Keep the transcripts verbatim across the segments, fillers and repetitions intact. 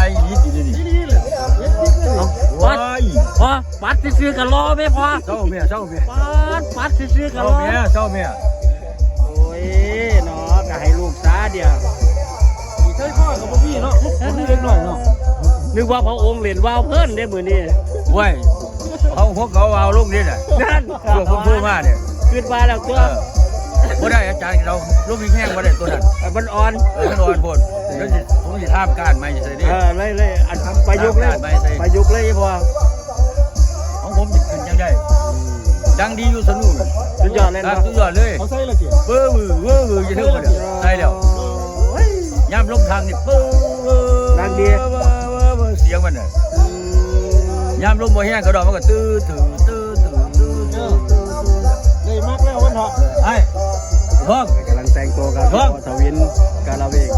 ไอ้นี่ดีดี เอา ว้า ปัด ย พอปัดซื่อๆกับรอไหมพอ เศร้าเมียเศร้าเมีย ปัดปัดซื่อๆกับ เศร้าร อ เมียเศร้าเมีย โอ้ยเนาะก็ให้ลูกซาเดียว อีกใช่พ่อกับพี่เนาะผมเล็กหน่อยเนาะ นึกว่าพระองค์เล่นว่าวเพิ่นได้มือนี่ เว้ยเอาพวกเขาเอาลูกนี่แหละ นั่น พวกผมพูดมาเนี่ย ขึ้นมาแล้วตัว เออบ่ได้อาจารย์เราลูกมีแห้งบ่ได้ตัวนั้น มันอ่อน เออมันอ่อนโพดเดี๋ยวสิผมสิถามการใหม่ใส่ดิ เออเลยเลยอันประยุกต์เลย ถามการใหม่ใส่ ประยุกต์เลยพอ ของผมสิขึ้นยังไงดังดีอยู่สนุก สุดยอดเลย ครั เนาะ บสุดยอดเลย เขาใส่ละเกีย เบอร์มือเบอร์มือจะเท่ากันใช่แล้วย่ำลงทางนี่เบอร์ ดังดี เบอร์เบอร์เบอร์เสียงมันน่ะย่ำลงบ่แห้งกระดอกมันก็ตื้อถือตื้อถือตื้อถือ เลยมากแล้ววันเถาะ ไอ้พร้อม กำลังแต่งตัวครับ ครับ ทวินกาลาเวก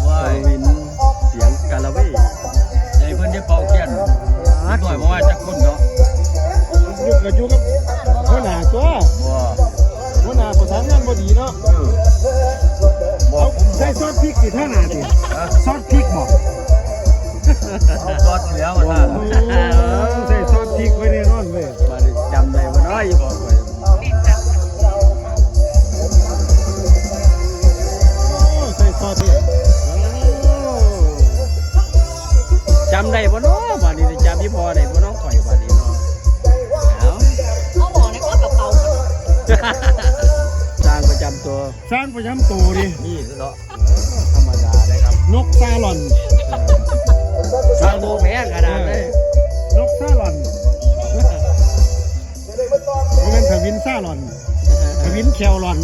ว้า ท ย วินเสียงกาลาเวก ไอ้เพิ่นได้เป่าเขียนหน่อยเพราะว่าจักคนเนาะ อยู่กับอยู่กับหัวหน้าตัว บ่ หัวหน้าประสานงานบ่ดีเนาะ เออบ่ เอาใส่ซอสพริกสิท่าหน้าสิซอสพริกบอก เอาซอสแล้วมาท่า โอ้ใส่ซอสพริกไว้แน่นอนเว้ย มาดิจำได้บ่เนาะอีบอกไป โอ้ใส่ซอสนี่ จำได้บ่เนาะบาดนี้จำพี่พอได้บ่เนาะข่อยบาดนี้เนาะเอา เขาบอกในว่ากระเป๋า สร้างประจำตัว สร้างประจำตัวดิ นี่เนาะ ธรรมดาได้ครับ นกซาหล่อน สร้างโบแพ้ขนาดเลย นกซาหล่อนบ่แม่นทวินซาหล่อนทวินแคลหล่อน